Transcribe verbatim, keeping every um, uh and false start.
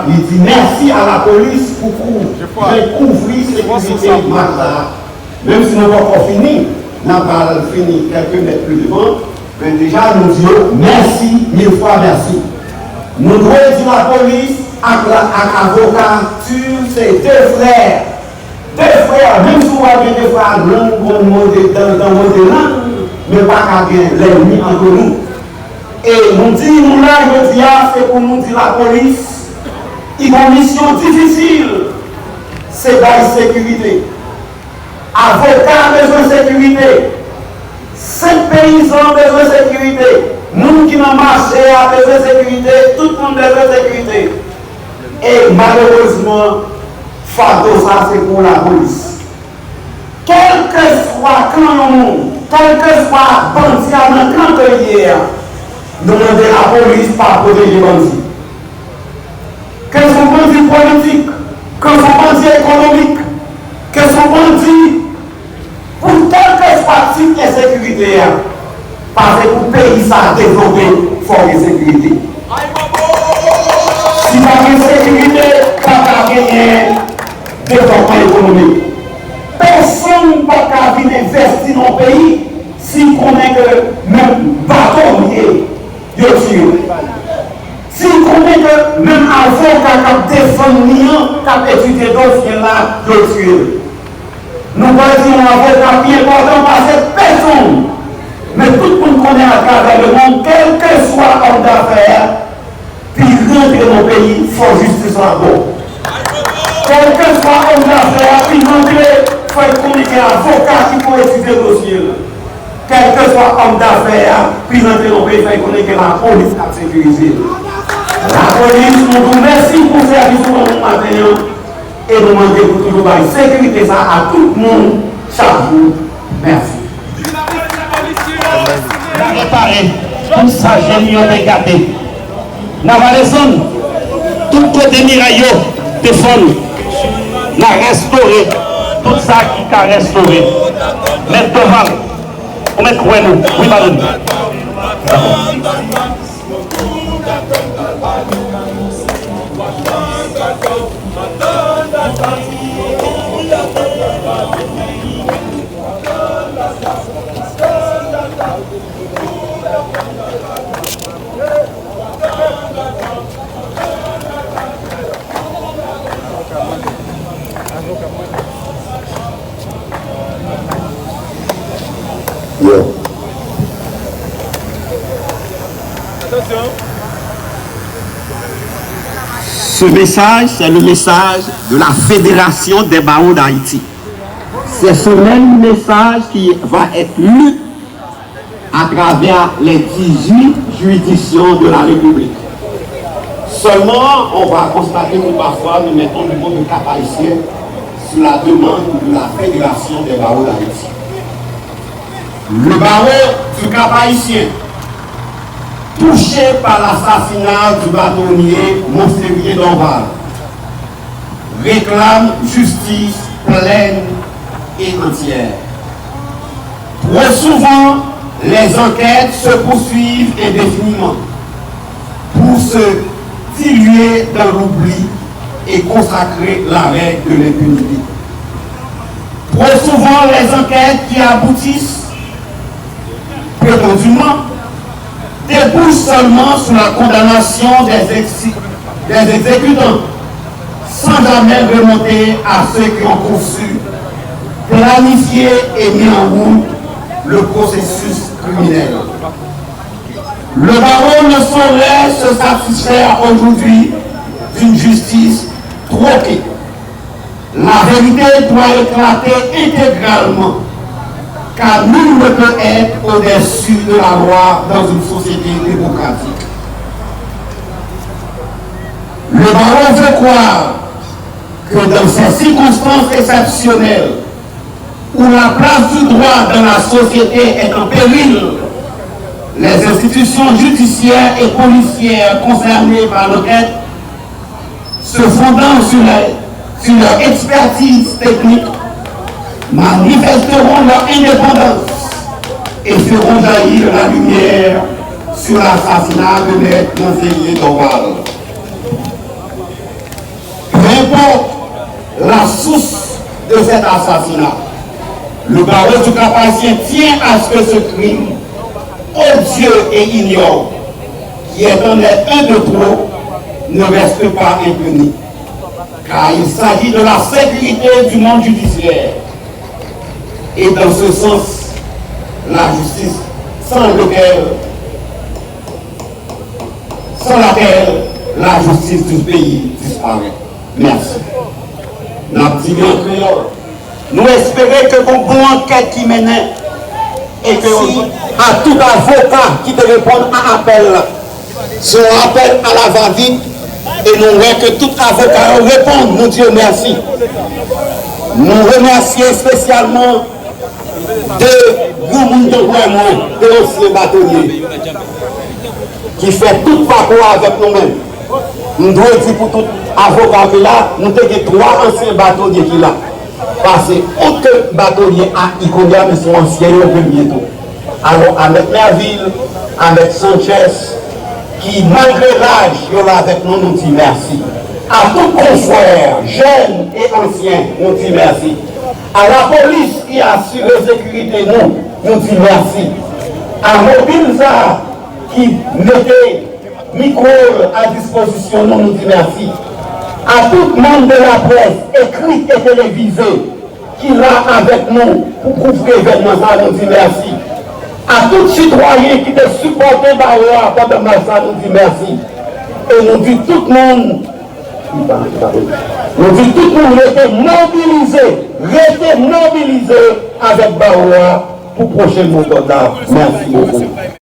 Li di mèsi a lapolis pou kou, jan l kouvri sekirite mach la. Menm si nou poko fini, n a pral fini kèlke mèt pi devan, men deja nou di yo mèsi, mil fwa mèsi. Nou dwe di lapolis ak la, ak avoka Tur se de frè. De frè, menm si w ap gen de frè ak lang, gon mode dan, dan mode lang, men pa ka gen lènmi ant nou. E nou di nou la jodi a, se pou nou di lapolis, li gon misyon difisil, se bay sekirite. Avoka bezwen sekirite. Senp peyizan bezwen sekirite. Moun ki nan mache a bezwen sekirite. Tout moun bezwen sekirite. E malerezman, fado sa se pou lapolis. Kèlkeswa kan yon moun, kèlkeswa bandi a nan kan ke l ye a, nou mande lapolis pa pwoteje bandi. Ke se yon bandi politik, ke se yon bandi ekonomik, ke se yon bandi pou kèlkeswa tip ensekirite a, paske pou peyi sa a devlope, fò gen sekirite. Si pa gen sekirite, pa ka genyen devlopman ekonomik. Pèsonn pa ka vin envèsti nan yon peyi si l konnen ke menm bato l ye, yo tiye l. Si l konnen ke menm avoka k ap defann li an, k ap etidye dosye l la, yo tiye l. Nou pral di yon avoka pi enpòtan pase pèsonn. Men tout moun konnen atravè lemonn, kèlkeswa òm dafè a, pou l rantre nan peyi, fò jistis la bon. Kèlkeswa òm dafè a, pou l rantre, fò l konnen gen avoka ki pou etidye dosye l. Kèlkeswa òm dafè a, pou l rantre nan peyi, fò l konnen gen lapolis k ap sekirize l. Lapolis, nou di w mèsi pou sèvis ou rann nou maten an. E nou mande pou toujou bay sekirite sa a tout moun chak jou. Mèsi. N a repare tout sa jèn yo te gate. N a va desann tout kote miray yo te fann. N a restore tout sa ki ka restore. Mèt Doval, ou mèt kwè nou. Wi, madanm. Ce message, c'est le message de la Fédération des barreaux d'Haïti. C'est ce même message qui va être lu à travers les dix-huit juridictions de la République. Seulement, on va constater que parfois nous mettons le mot de Cap-Haïtien sur la demande de la Fédération des barreaux d'Haïti. Le barreau du Cap-Haïtien, touché par l'assassinat du bâtonnier Monsevrier Dorval, réclame justice pleine et entière. Trop souvent, les enquêtes se poursuivent indéfiniment pour se diluer dans l'oubli et consacrer la règle de l'impunité. Trop souvent, les enquêtes qui aboutissent prétendument, débouche seulement sur la condamnation des ex-, des exécutants, sans jamais remonter à ceux qui ont conçu, planifié et mis en route le processus criminel. Le barreau ne saurait se satisfaire aujourd'hui d'une justice troquée. La vérité doit éclater intégralement, car nul ne peut être au-dessus de la loi dans une société démocratique. Le barreau veut croire que dans ces circonstances exceptionnelles où la place du droit dans la société est en péril, les institutions judiciaires et policières concernées par l'enquête se fondant sur la, sur leur expertise technique, manifesteront leur indépendance et feront jaillir la lumière sur l'assassinat de Maître Monseigneur Dorval. Pour la source de cet assassinat. Le barreau du Cap-Haïtien tient à ce que ce crime odieux et ignoble, qui est en elle un de trop, ne reste pas impuni, car il s'agit de la sécurité du monde judiciaire. Et dans ce sens, la justice sans lequel, sans laquelle la justice du pays disparaît. Merci. N ap di li an kreyòl. Nou espere ke gon bon ankèt ki mennen e ke yo jwenn. A tout avoka ki te reponn a apèl la. Se yon apèl a la va vit e nou wè ke tout avoka yo reponn, nou di yo mèsi. Nou remèsye espesyalman de granmoun tankou mwen, de ansyen batonye ki fè tout pakou a avèk nou menm. M dwe di pou tout avoka ki la, nou te gen twa ansyen batonye ki la. Pase okenn batonye a Ikonga, men se yon ansyen yo premye tou. Alò, a Mèt Mervil, a Mèt Sanchez, ki malgre laj, yo la avèk nou, nou di mèsi. A tout konfrè, jèn e ansyen, nou di mèsi. A lapolis ki asire sekirite nou, nou di mèsi. A mobil sa a ki mete mikwo l a dispozisyon nou, nou di mèsi. A tout manm de laprès, ekri e televize, ki la avèk nou pou kouvri evènman sa a, nou di mèsi. A tout sitwayen ki te sipòte bawo a pandan mach la, nou di mèsi. E nou di tout moun, nou di tout moun rete mobilize, rete mobilize avèk bawo a pou pwochen mo dòd la. Mèsi bokou.